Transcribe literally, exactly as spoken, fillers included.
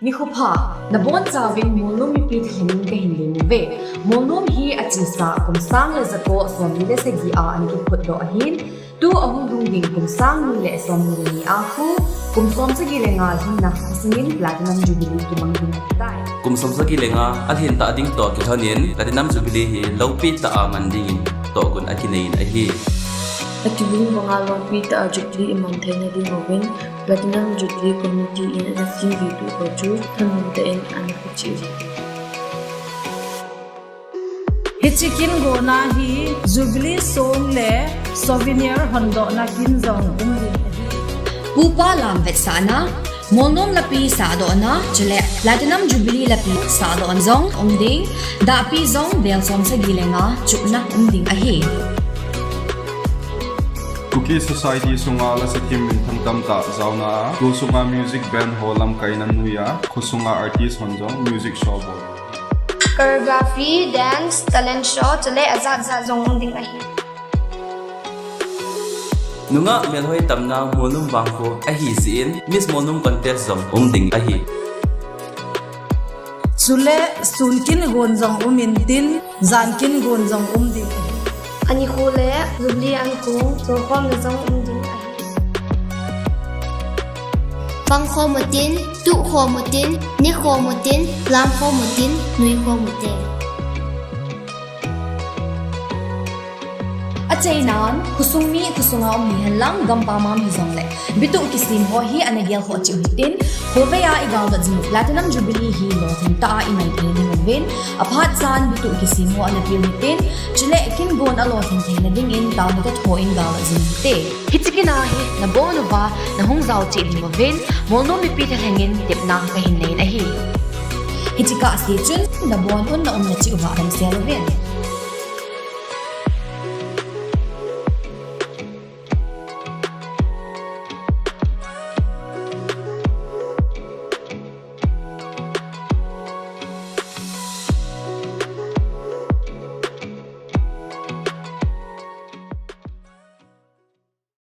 Nikho pha, nabonchauvin Molnom mipi thalheng in kahin lem uve. Molnom hi achesa kum sang le jako somli le sagi a ana kiphutdoh ahin, tu ahung lhung ding kum sang ni le somni le ni a khu, kum som sagi le nga lhinna khosung in Platinum Jubilee kimang ding ahitai. Kum som sagi le nga alhin tah ding toh kilhon in Platinum Jubilee hi loupi tah a man dingin tohgon akinei in ahi. Akiving banga loupi tah a Jubilee iman theina ding uvin, Platinum Jubilee Committee in ana sempi tuh ho chu thanom tah in ana kichih. Hiche kin gonna hi Jubilee song le souvenir hondohna kin jong um ding ahi. Pupa lam vetsahna, Molnom lapi sahdohna, chule Platinum Jubilee lapi sahdohna jong um ding, dahpi jong bel som sagi le nga chupna um ding ahi. Kuki Society sunga lasa kim minthang tamtah jaona a, kho sunga music band ho lamkaina noiya, kho sunga artist hon jong music show bol. Choreography, dance, talent show, chule ajat jat jong um ding ahi. Nungah melhoi tamna Molnom vangkho ahi jeh in Miss Molnom contest jong um ding ahi. Chule sun kin gon jong um intin, jan kin gon jong um ding ahi. Anikho le Jubilee ankong jokhomna jong um ding ahi. Pang khom utin, tuh khom utin, ne khom utin, lam khom utin, nui khom utin. Achainan, khosung mi khosunga um hihen lang, gampam a um hijongle, bituh kisem ho hi ana gelkhoh cheh u hitin, khovei a igaldot jing u Platinum Jubilee hi lolhing tah a imai thei ding uvin, aphat chan bituh kisem ho ana peh u hitin, chule kin gon alolhing theina dingin taona toh tho in galdot jing u hite. Hiche kin a hi nabon uva nahung jao cheh ding uvin, Molnom mipi thalheng in tepna kahin nei in ahi. Hiche kah seh chun nabon un, naumna cheh uva damsel uvin.